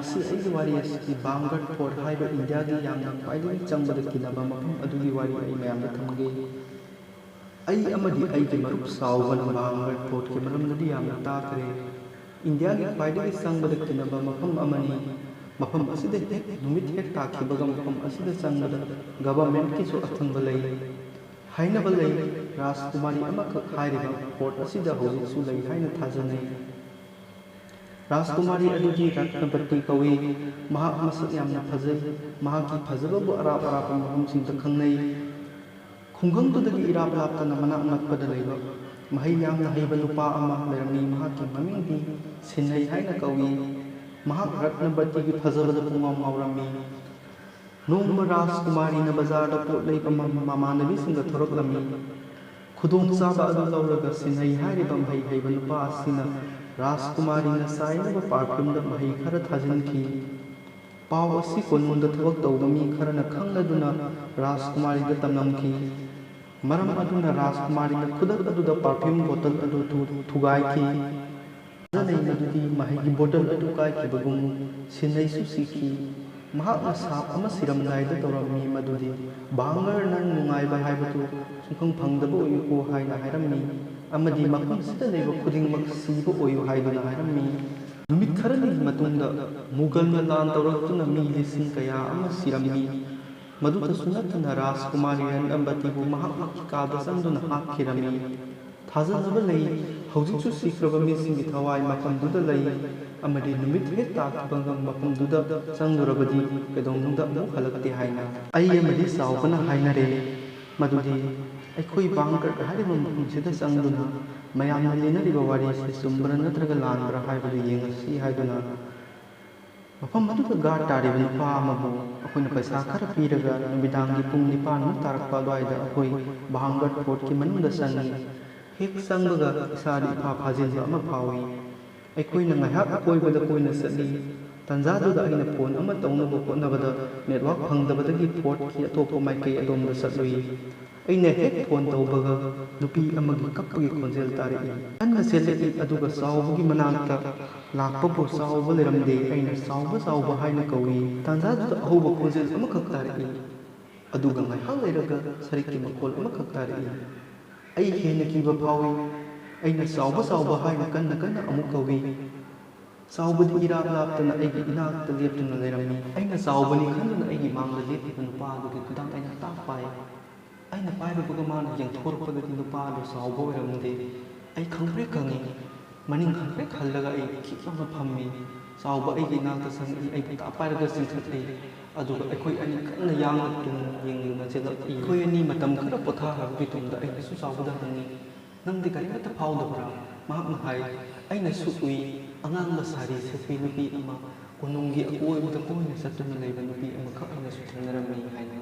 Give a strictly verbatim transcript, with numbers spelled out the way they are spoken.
ꯉꯁꯤ ꯑꯩꯒꯤ ꯋꯥꯔꯤ ꯑꯁꯤꯗꯤ ꯚꯥꯡꯒꯔ ꯐꯣꯔꯠ ꯍꯥꯏꯕ ꯏꯟꯗꯤꯌꯥꯒꯤ ꯌꯥꯝꯅ ꯈ꯭ꯋꯥꯏꯗꯒꯤ ꯆꯪꯕꯗ ꯀꯤꯅꯕ ꯃꯐꯝ ꯑꯗꯨꯒꯤ ꯋꯥꯔꯤ ꯑꯩ ꯃꯌꯥꯝꯗ ꯊꯝꯒꯦ꯫ ꯑꯩ ꯑꯃꯗꯤ ꯑꯩꯒꯤ ꯃꯔꯨꯞ ꯁꯥꯎꯕꯅ ꯚꯥꯡꯒꯔ ꯐꯣꯔꯠꯀꯤ ꯃꯔꯝꯗꯗꯤ ꯌꯥꯝꯅ ꯇꯥꯈ꯭ꯔꯦ꯫ ꯏꯟꯗꯤꯌꯥꯒꯤ ꯈ꯭ꯋꯥꯏꯗꯒꯤ ꯆꯪꯕꯗ ꯀꯤꯅꯕ ꯃꯐꯝ ꯑꯃꯅꯤ꯫ ꯃꯐꯝ ꯑꯁꯤꯗ ꯍꯦꯛ ꯅꯨꯃꯤꯠ ꯍꯦꯛ ꯇꯥꯈꯤꯕꯒ ꯃꯐꯝ ꯑꯁꯤꯗ ꯆꯪꯕꯗ ꯒꯚꯔꯟꯃꯦꯟꯠꯀꯤꯁꯨ ꯑꯊꯤꯡꯕ ꯂꯩ꯫ ꯍꯥꯏꯅꯕ ꯂꯩ, ꯔꯥꯖꯀꯨꯃꯥꯔꯤ ꯑꯃꯈꯛ ꯍꯥꯏꯔꯤꯕ ꯐꯣꯔꯠ ꯑꯁꯤꯗ ꯍꯧꯖꯤꯛꯁꯨ ꯂꯩ ꯍꯥꯏꯅ ꯊꯥꯖꯅꯩ꯫ ꯔꯥꯖꯀꯨꯃꯥꯔꯤ ꯑꯗꯨꯗꯤ ꯔꯠꯅꯕꯇꯤ ꯀꯧꯏ꯫ ꯃꯍꯥꯛ ꯃꯁꯛ ꯌꯥꯝꯅ ꯐꯖꯩ꯫ ꯃꯍꯥꯛꯀꯤ ꯐꯖꯕꯕꯨ ꯑꯔꯥꯞ ꯑꯔꯥꯞꯄ ꯃꯐꯝꯁꯤꯡꯗ ꯈꯪꯅꯩ꯫ ꯈꯨꯡꯒꯪꯗꯨꯗꯒꯤ ꯏꯔꯥꯞ ꯂꯥꯞꯇꯅ ꯃꯅꯥꯛ ꯅꯛꯄꯗ ꯂꯩꯕ ꯃꯍꯩ ꯌꯥꯝꯅ ꯍꯩꯕ ꯅꯨꯄꯥ ꯑꯃ ꯂꯩꯔꯝꯃꯤ꯫ ꯃꯍꯥꯛꯀꯤ ꯃꯃꯤꯡꯗꯤ ꯁꯤꯟꯍꯩ ꯍꯥꯏꯅ ꯀꯧꯏ꯫ ꯃꯍꯥꯛ ꯔꯠꯅꯕꯇꯤꯒꯤ ꯐꯖꯕꯗ ꯄꯨꯡꯉꯥꯎ ꯉꯥꯎꯔꯝꯃꯤ꯫ ꯅꯣꯡꯃ ꯔꯥꯖꯀꯨꯃꯥꯔꯤꯅ ꯕꯖꯥꯔꯗ ꯄꯣꯠ ꯂꯩꯕ ꯃ-, ꯃꯃꯥꯟꯅꯕꯤꯁꯤꯡꯒ ꯊꯣꯔꯛꯂꯝꯃꯤ꯫ ꯈꯨꯗꯣꯡꯆꯥꯕ ꯑꯗꯨ ꯂꯧꯔꯒ ꯁꯤꯟꯍꯩ ꯍꯥꯏꯔꯤꯕ ꯃꯍꯩ ꯍꯩꯕ ꯅꯨꯄꯥ ꯑꯁꯤꯅ ꯔꯥꯖꯀꯨꯃꯥꯔꯤꯅ ꯆꯥꯏꯅꯕ ꯄꯥꯔꯐ꯭ꯌꯨꯝꯗ ꯃꯍꯩ ꯈꯔ ꯊꯥꯖꯤꯟꯈꯤ꯫ ꯄꯥꯎ ꯑꯁꯤ ꯀꯣꯅꯨꯡꯗ ꯊꯕꯛ ꯇꯧꯕ ꯃꯤ ꯈꯔꯅ ꯈꯪꯂꯗꯨꯅ ꯔꯥꯖꯀꯨꯃꯥꯔꯤꯗ ꯇꯝꯂꯝꯈꯤ꯫ ꯃꯔꯝ ꯑꯗꯨꯅ ꯔꯥꯖꯀꯨꯃꯥꯔꯤꯅ ꯈꯨꯗꯛ ꯑꯗꯨꯗ ꯄꯥꯔꯐ꯭ꯌꯨꯝ ꯕꯣꯇꯜ ꯑꯗꯨ ꯊꯨ-, ꯊꯨꯒꯥꯏꯈꯤ꯫ ꯊꯥꯖꯅꯩ ꯃꯗꯨꯗꯤ ꯃꯍꯩꯒꯤ ꯕꯣꯇꯜ ꯑꯗꯨ ꯀꯥꯏꯈꯤꯕꯒꯨꯝ ꯁꯤꯟꯍꯩꯁꯨ ꯁꯤꯈꯤ꯫ ꯃꯍꯥꯛꯅ ꯁꯥꯞ ꯑꯃ ꯁꯤꯔꯝꯗꯥꯏꯗ ꯇꯧꯔꯝꯃꯤ ꯃꯗꯨꯗꯤ, "ꯚꯥꯡꯒꯔ, ꯅꯪ ꯅꯨꯡꯉꯥꯏꯕ ꯍꯥꯏꯕꯗꯨ ꯁꯨꯡꯐꯪ ꯐꯪꯗꯕ ꯑꯣꯏꯌꯨꯀꯣ" ꯍꯥꯏꯅ ꯍꯥꯏꯔꯝꯃꯤ, ꯑꯃꯗꯤ ꯃꯐꯝꯁꯤꯗ ꯂꯩꯕ ꯈꯨꯗꯤꯡꯃꯛ ꯁꯤꯕ ꯑꯣꯏꯌꯨ ꯍꯥꯏꯗꯨꯅ ꯍꯥꯏꯔꯝꯃꯤ꯫ ꯅꯨꯃꯤꯠ ꯈꯔꯅꯤꯒꯤ ꯃꯇꯨꯡꯗ ꯃꯨꯒꯜꯅ ꯂꯥꯟ ꯇꯧꯔꯛꯇꯨꯅ ꯃꯤ ꯂꯤꯁꯤꯡ ꯀꯌꯥ ꯑꯃ ꯁꯤꯔꯝꯃꯤ꯫ ꯃꯗꯨꯇꯁꯨ ꯅꯠꯇꯅ ꯔꯥꯖꯀꯨꯃꯥꯔꯤ ꯔꯠꯅꯕꯇꯤꯕꯨ ꯃꯍꯥꯛ ꯃꯍꯥꯛꯀꯤ ꯀꯥꯗ ꯆꯪꯗꯨꯅ ꯍꯥꯠꯈꯤꯔꯝꯃꯤ꯫ ꯊꯥꯖꯅꯕ ꯂꯩ, ꯍꯧꯖꯤꯛꯁꯨ ꯁꯤꯈ꯭ꯔꯕ ꯃꯤꯁꯤꯡꯒꯤ ꯊꯋꯥꯏ ꯃꯐꯝꯗꯨꯗ ꯂꯩ, ꯑꯃꯗꯤ ꯅꯨꯃꯤꯠ ꯍꯦꯛ ꯇꯥꯈꯤꯕꯒ ꯃꯐꯝꯗꯨꯗ ꯆꯪꯂꯨꯔꯕꯗꯤ ꯀꯩꯗꯧꯅꯨꯡꯗ ꯑꯃꯨꯛ ꯍꯜꯂꯛꯇꯦ ꯍꯥꯏꯅ꯫ ꯑꯩ ꯑꯃꯗꯤ ꯆꯥꯎꯕꯅ ꯍꯥꯏꯅꯔꯦ ꯃꯗꯨꯗꯤ ꯑꯩꯈꯣꯏ ꯚꯥꯡꯒꯔ ꯍꯥꯏꯔꯤꯕ ꯃꯐꯝꯁꯤꯗ ꯆꯪꯗꯨꯅ ꯃꯌꯥꯝꯅ ꯂꯤꯅꯔꯤꯕ ꯋꯥꯔꯤꯁꯤ ꯆꯨꯝꯕ꯭ꯔꯥ ꯅꯠꯇ꯭ꯔꯒ ꯂꯥꯟꯕ꯭ꯔꯥ ꯍꯥꯏꯕꯗꯨ ꯌꯦꯡꯉꯁꯤ ꯍꯥꯏꯗꯨꯅ꯫ ꯃꯐꯝ ꯑꯗꯨꯗ ꯒꯥꯔꯗ ꯇꯥꯔꯤꯕ ꯅꯨꯄꯥ ꯑꯃꯕꯨ ꯑꯩꯈꯣꯏꯅ ꯄꯩꯁꯥ ꯈꯔ ꯄꯤꯔꯒ ꯅꯨꯃꯤꯗꯥꯡꯒꯤ ꯄꯨꯡ ꯅꯤꯄꯥꯟꯃꯨꯛ ꯇꯥꯔꯛꯄ ꯑꯗꯨꯋꯥꯏꯗ ꯑꯩꯈꯣꯏ ꯚꯥꯡꯒꯔ ꯐꯣꯔꯠꯀꯤ ꯃꯅꯨꯡꯗ ꯆꯪꯉꯤ꯫ ꯍꯦꯛ ꯆꯪꯕꯒ ꯏꯁꯥꯗ ꯏꯐꯥ ꯐꯥꯖꯤꯟꯕ ꯑꯃ ꯐꯥꯎꯏ꯫ ꯑꯩꯈꯣꯏꯅ ꯉꯥꯏꯍꯥꯛ ꯑꯀꯣꯏꯕꯗ ꯀꯣꯏꯅ ꯆꯠꯂꯤ꯫ ꯇꯟꯖꯥꯗꯨꯗ ꯑꯩꯅ ꯐꯣꯟ ꯑꯃ ꯇꯧꯅꯕ ꯍꯣꯠꯅꯕꯗ ꯅꯦꯠꯋꯥꯛ ꯐꯪꯗꯕꯗꯒꯤ ꯐꯣꯔꯠꯀꯤ ꯑꯇꯣꯞꯄ ꯃꯥꯏꯀꯩ ꯑꯗꯣꯝꯗ ꯆꯠꯂꯨꯏ꯫ ꯑꯩꯅ ꯍꯦꯛ ꯐꯣꯟ ꯇꯧꯕꯒ ꯅꯨꯄꯤ ꯑꯃꯒꯤ ꯀꯞꯄꯒꯤ ꯈꯣꯟꯖꯦꯜ ꯇꯥꯔꯛꯏ꯫ ꯀꯟꯅ ꯆꯦꯜꯂꯛꯏ, ꯑꯗꯨꯒ ꯆꯥꯎꯕꯒꯤ ꯃꯅꯥꯛꯇ ꯂꯥꯛꯄꯕꯨ ꯆꯥꯎꯕ ꯂꯩꯔꯝꯗꯦ, ꯑꯩꯅ "ꯆꯥꯎꯕ, ꯆꯥꯎꯕ" ꯍꯥꯏꯅ ꯀꯧꯏ꯫ ꯇꯥꯟꯖꯥꯗꯨꯗ ꯑꯍꯧꯕ ꯈꯣꯟꯖꯦꯜ ꯑꯃꯈꯛ ꯇꯥꯔꯛꯏ, ꯑꯗꯨꯒ ꯉꯥꯏꯍꯥꯛ ꯂꯩꯔꯒ ꯁꯔꯤꯛꯀꯤ ꯃꯈꯣꯜ ꯑꯃꯈꯛ ꯇꯥꯔꯛꯏ꯫ ꯑꯩ ꯍꯦꯟꯅ ꯀꯤꯕ ꯐꯥꯎꯏ꯫ ꯑꯩꯅ "ꯆꯥꯎꯕ, ꯆꯥꯎꯕ" ꯍꯥꯏꯅ ꯀꯟꯅ ꯀꯟꯅ ꯑꯃꯨꯛ ꯀꯧꯏ꯫ ꯆꯥꯎꯕꯗꯤ ꯏꯔꯥꯞ ꯂꯥꯞꯇꯅ ꯑꯩꯒꯤ ꯏꯅꯥꯛꯇ ꯂꯦꯞꯇꯨꯅ ꯂꯩꯔꯝꯃꯤ꯫ ꯑꯩꯅ ꯆꯥꯎꯕꯅꯤ ꯈꯟꯗꯨꯅ ꯑꯩꯒꯤ ꯃꯥꯡꯗ ꯂꯦꯞꯄꯤꯕ ꯅꯨꯄꯥ ꯑꯗꯨꯒꯤ ꯈꯨꯗꯥꯡ ꯑꯩꯅ ꯇꯥꯛ ꯄꯥꯏ꯫ ꯑꯩꯅ ꯄꯥꯏꯔꯨꯕꯒ ꯃꯥꯅ ꯌꯦꯡꯊꯣꯔꯛꯄꯗꯗꯤ ꯅꯨꯄꯥ ꯑꯗꯨ ꯆꯥꯎꯕ ꯑꯣꯏꯔꯝꯗꯦ꯫ ꯑꯩ ꯈꯪꯄ꯭ꯔꯦꯛ ꯈꯪꯉꯤ꯫ ꯃꯅꯤꯡ ꯈꯪꯄ꯭ꯔꯦꯛ ꯍꯜꯂꯒ ꯑꯩ ꯈꯤꯠ ꯂꯥꯎꯅ ꯐꯝꯃꯤ꯫ ꯆꯥꯎꯕ ꯑꯩꯒꯤ ꯏꯅꯥꯛꯇ ꯆꯪꯉꯛꯏ, ꯑꯩꯕꯨ ꯇꯥꯛ ꯄꯥꯏꯔꯒ ꯆꯤꯡꯈꯠꯂꯤ꯫ ꯑꯗꯨꯒ ꯑꯩꯈꯣꯏ ꯑꯅꯤ ꯀꯟꯅ ꯌꯥꯡꯅ ꯇꯨꯡ ꯌꯦꯡꯗꯨꯅ ꯆꯦꯜꯂꯛꯏ꯫ ꯑꯩꯈꯣꯏ ꯑꯅꯤ ꯃꯇꯝ ꯈꯔ ꯄꯣꯊꯥꯈ꯭ꯔꯕꯒꯤ ꯇꯨꯡꯗ ꯑꯩꯅꯁꯨ ꯆꯥꯎꯕꯗ ꯍꯪꯉꯤ, "ꯅꯪꯗꯤ ꯀꯔꯤꯃꯠꯇ ꯐꯥꯎꯗꯕ꯭ꯔꯥ?" ꯃꯍꯥꯛꯅ ꯍꯥꯏ, "ꯑꯩꯅꯁꯨ ꯎꯏ, ꯑꯉꯥꯡꯕ ꯁꯥꯔꯤ ꯁꯦꯠꯄꯤ ꯅꯨꯄꯤ ꯑꯃ, ꯀꯣꯅꯨꯡꯒꯤ ꯑꯀꯣꯏꯕꯗ ꯀꯣꯏꯅ ꯆꯠꯇꯨꯅ ꯂꯩꯕ ꯅꯨꯄꯤ ꯑꯃꯈꯛ ꯑꯩꯅꯁꯨ ꯊꯦꯡꯅꯔꯝꯃꯤ" ꯍꯥꯏꯅ꯫